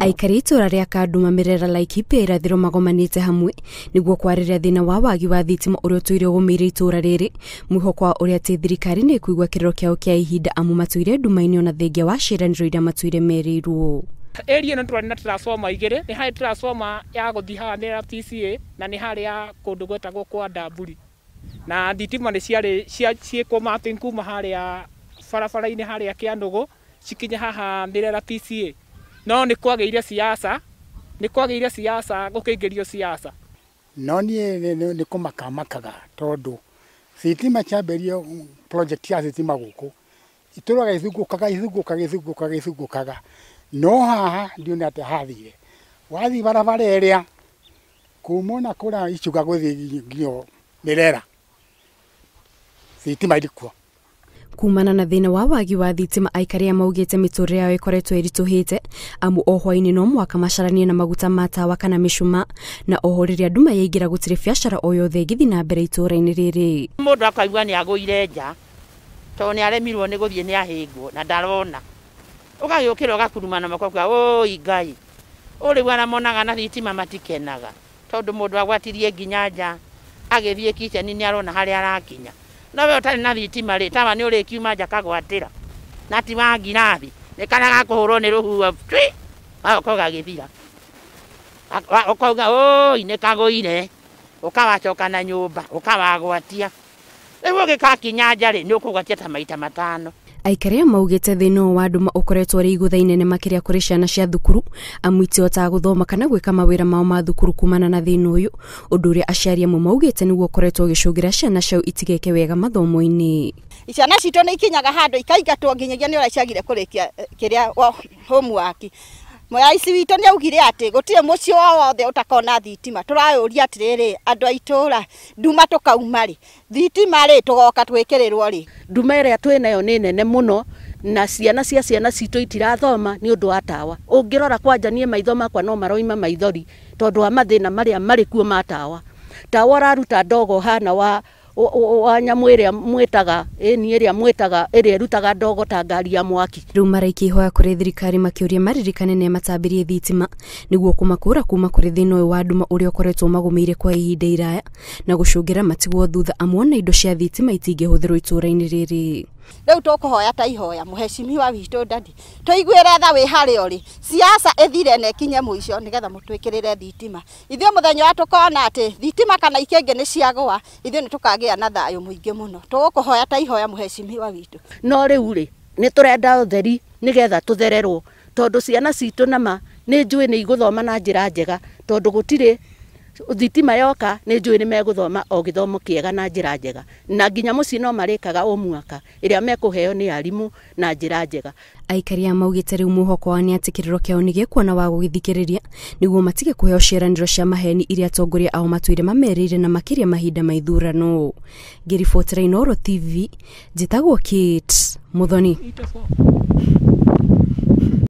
Aikari itũra rĩa Kanduma Mĩrera Laikipia irathĩro magomanĩte hamwe nĩguo kwarĩrĩria thĩna wa wagi wa thitima ũrĩa ũtũire ũgũmĩire itũra rĩrĩ, mwĩhoko wa ũrĩa atĩ thirikari nĩ ĩkũigua kĩrĩro kĩao kĩa ihinda amu matũire nduma-inĩ ona thengia wa ciĩranĩro iria matũire merĩirwo. Area ĩno twarĩ na transformer igĩrĩ, nĩ harĩ transformer ya gũthiĩ haha Mĩrera PCA na nĩ harĩa kũndũ gwetagwo kwa Ndamburi. Na thitima nĩ ciarĩ ciĩkwo mapping kuma harĩa barabara-inĩ harĩa Kĩanũgũ cikinye haha Mĩrera PCA. No nĩ kwagĩire siasa, nĩ kwagĩire siasa gũkĩingĩrio siasa. No niĩ nĩ kũmaka makaga tondũ thitima ciambĩrĩrio project ya thitima gũkũ itũraga ithungũkaga ithungũkaga ithungũkaga ithungũkaga, no haha ndiona atĩ hathire. Wathiĩ barabara ĩrĩa kuma ona kũrĩa Icuga gũthiĩ nginya Mĩrera thitima irĩ kuo. Kumana na thĩna wa wagi wa thitima, aikari a maugĩte mĩtũrĩre yao ĩkoretwo ĩritũhĩte amu o hwaĩ-inĩ no mũhaka macaranie na maguta ma tawa kana mĩcumaa, na oho rĩrĩa nduma yaingĩra gũtirĩ biacara o yothe ĩngĩthiĩ na mbere itũra-inĩ rĩrĩ. Mũndũ akaigua nĩ agũire nja tondũ nĩ aremirwo nĩ gũthiĩ nĩ ahĩngwo na ndarona, ũgagĩũkĩra ũgakurumana moko ũkauga ũi Ngai, ũrĩu arĩa monaga na thitima matikenaga tondũ mũndũ agwatirie nginya nja agĩthiĩ kitchen nĩ arona harĩa arakinya. No we ũtarĩ na thitima rĩ, tawa nĩ ũrĩkiuma nja kagwatĩra na ti wa ngirathi, nĩ karĩa gakũhũrwo nĩ rũhuho twi gagoka gagĩthira, ũkauga ũi nĩ kagũire, ũkawacoka na nyũmba ũkawagwatia. Rĩu ũgĩkakinya nja rĩ, nĩ ũkũgwatia ta maita matano. Aikari a maugĩte thĩna ũyũ wa nduma ũkoretwo ũrĩ igũtha inene makĩria kũrĩ ciana cia thukuru amu itihotaga gũthoma kana gwĩka mawĩra mao ma thukuru kumana na thĩna ũyũ, ũndũ ũrĩa aciari amwe maugĩte nĩguo ũkoretwo ũgĩcũngĩra ciana ciao itigeke wega mathomo-inĩ. Ciana citũ nĩ ikinyaga handũ ikaingatwo nginyagia nĩ ũrĩa ciagire kũrĩkia kĩrĩa homework. Mũraici witũ nĩ augire atĩ gũtirĩ mũciĩ o wothe ũtakona thitima. Tũrayũria atĩrĩrĩ, andũ a itũra, nduma tũkauma rĩ, thitima rĩ tũgoka twĩkĩrĩrwo rĩ? Nduma ĩrĩa twĩnayo nĩ nene mũno na ciana cia ciana citũ itirathoma nĩ ũndũ wa tawa. Ũngĩrora kwanja niĩ maitho makwa no maroima maithori tondũ wa mathĩna marĩa marĩ kuo ma tawa. Tawa ũraruta ndogo hana wa nyamũ ĩrĩa mwĩtaga ĩni ĩrĩa mwĩtaga ĩrĩa ĩrutaga ndogo ta ngari ya mwaki. Rĩu maraikia ihoya kũrĩ thirikari makĩũria maririkane nĩa matambĩrie thitima nĩguo kũmakũra kuma kũrĩ thĩna ũyũ wa nduma ũrĩa ũkoretwo magũmĩire kwa ihinda iraya na gũcũngĩra matigwo thutha amu ona indo cia thitima itingĩhũthĩrwo itũra-inĩ rĩrĩ. Rĩu tũkũhoya ta ihoya mũhecimiwa witũ Ndadi, tũiguĩre tha wĩ harĩa ũrĩ, siasa ĩthire na ĩkinye mũico nĩgetha mũtwĩkĩrĩre thitima. Ithuĩ mũthenya ũrĩa tũkona atĩ thitima kana ikĩngĩ nĩ ciagũa, ithuĩ nĩ tũkagĩa na thayũ mũingĩ mũno. Tũgũkũhoya ta ihoya mũhecimiwa witũ. No rĩu rĩ, nĩ tũrenda ũtheri nĩgetha tũthererwo tondũ ciana citũ nama nĩ njũĩ nĩ igũthoma na njĩra njega tondũ gũtirĩ thitima yoka, nĩ njũĩ nĩ megũthoma o gĩthomo kĩega na njĩra njega, na nginya mũciĩ no marĩkaga o mwaka ĩrĩa mekũheo nĩ arimũ na njĩra njega. Aikari a maugĩte rĩu mwĩhoko wao nĩ atĩ kĩrĩro kĩao nĩ gĩkuona wa gũgĩthikĩrĩria nĩguo matige kũheo ciĩranĩro cia maheni iria atongoria ao matũire mamerĩire na makĩria mahinda ma ithurano. Ngĩribotera Inooro TV, njĩtagwo Kate Muthoni.